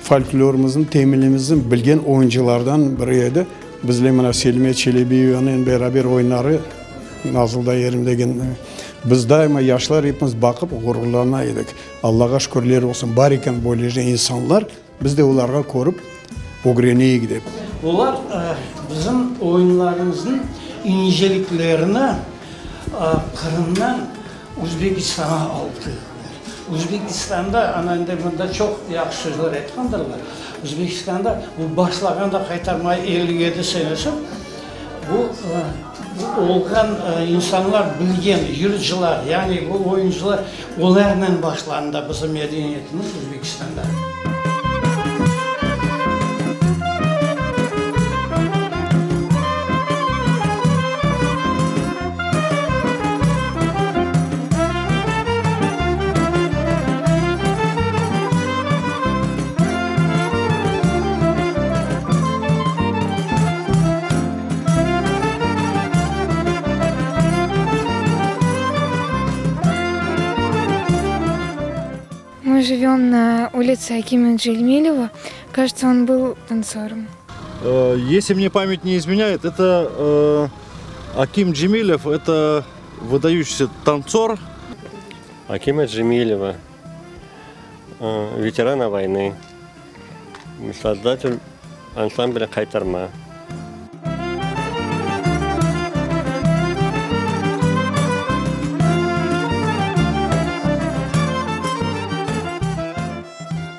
Folklorımıznıñ temelimizni bilgen oyuncılardan biri edi. Bizle mına Selime Çelebiyevanen beraber oynarı, Nazıl da yerim degen. Biz daima yaşlar epimiz baqıp ğururlana edik. Allağa şükürler olsun, bar eken böylece insanlar, biz de olarğa körip ögreneyik dep. Olar bizim oyunlarımıznıñ inceliklerini Qırımdan Özbekistanğa alıp keldiler. Özbekistanda, ana endi mında çoq yahşı sözler aytqandırlar, Özbekistanda bu başlağanda Qaytarma 57 senesi bu olğan insanlar bilgen yırcılar, yani bu oyuncılar, olarnen başlandı bizim medeniyetimiz Özbekistanda. Мы живем на улице Акима Джельмилева. Кажется, он был танцором. Э, если мне память не изменяет, это э, Аким Джемилев, это выдающийся танцор. Акима Джемилева, э, ветерана войны, создатель ансамбля «Хайтарма».